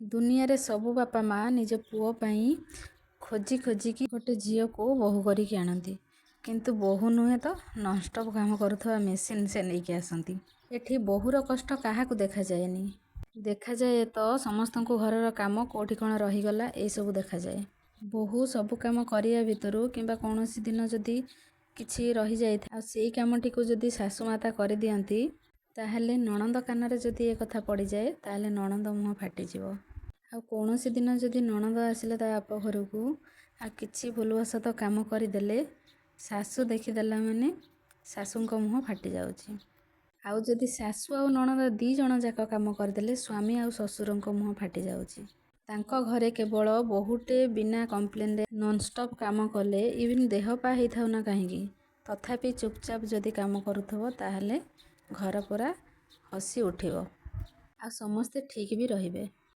ଦୁନିଆରେ ସବୁ ବାପା ମା ନିଜ ପୁଅ ପାଇଁ ଖୋଜି ଖୋଜିକି ଗୋଟେ ଝିଅକୁ ବୋହୂ କରିକି ଆଣନ୍ତି, କିନ୍ତୁ ବୋହୂ ନୁହେଁ ତ ନନଷ୍ଟପ୍ କାମ କରୁଥିବା ମେସିନ୍ ସେ ନେଇକି ଆସନ୍ତି। ଏଠି ବୋହୂର କଷ୍ଟ କାହାକୁ ଦେଖାଯାଏନି। ଦେଖାଯାଏ ତ ସମସ୍ତଙ୍କୁ ଘରର କାମ କେଉଁଠି କ'ଣ ରହିଗଲା, ଏଇସବୁ ଦେଖାଯାଏ। ବୋହୂ ସବୁ କାମ କରିବା ଭିତରୁ କିମ୍ବା କୌଣସି ଦିନ ଯଦି କିଛି ରହିଯାଇଥାଏ ଆଉ ସେଇ କାମଟିକୁ ଯଦି ଶାଶୁ ମାତା କରିଦିଅନ୍ତି, ତାହେଲେ ନଣନ୍ଦ କାନରେ ଯଦି ଏ କଥା ପଡ଼ିଯାଏ, ତାହେଲେ ନଣନ୍ଦ ମୁହଁ ଫାଟିଯିବ। ଆଉ କୌଣସି ଦିନ ଯଦି ନଣନ୍ଦ ଆସିଲେ ତା ବାପ ଘରକୁ ଆଉ କିଛି ଭୁଲବଶତଃ କାମ କରିଦେଲେ, ଶାଶୁ ଦେଖିଦେଲା ମାନେ ଶାଶୁଙ୍କ ମୁହଁ ଫାଟି ଯାଉଛି। ଆଉ ଯଦି ଶାଶୁ ଆଉ ନଣନ୍ଦ ଦୁଇ ଜଣ ଯାକ କାମ କରିଦେଲେ, ସ୍ୱାମୀ ଆଉ ଶ୍ୱଶୁରଙ୍କ ମୁହଁ ଫାଟି ଯାଉଛି। ତାଙ୍କ ଘରେ କେବଳ ବୋହୂଟେ ବିନା କମ୍ପ୍ଲେନରେ ନନଷ୍ଟପ୍ କାମ କଲେ, ଇଭିନ୍ ଦେହ ପା ହେଇଥାଉ ନା କାହିଁକି, ତଥାପି ଚୁପଚାପ ଯଦି କାମ କରୁଥିବ, ତାହେଲେ ଘର ପୁରା ହସି ଉଠିବ ଆଉ ସମସ୍ତେ ଠିକ୍ ବି ରହିବେ।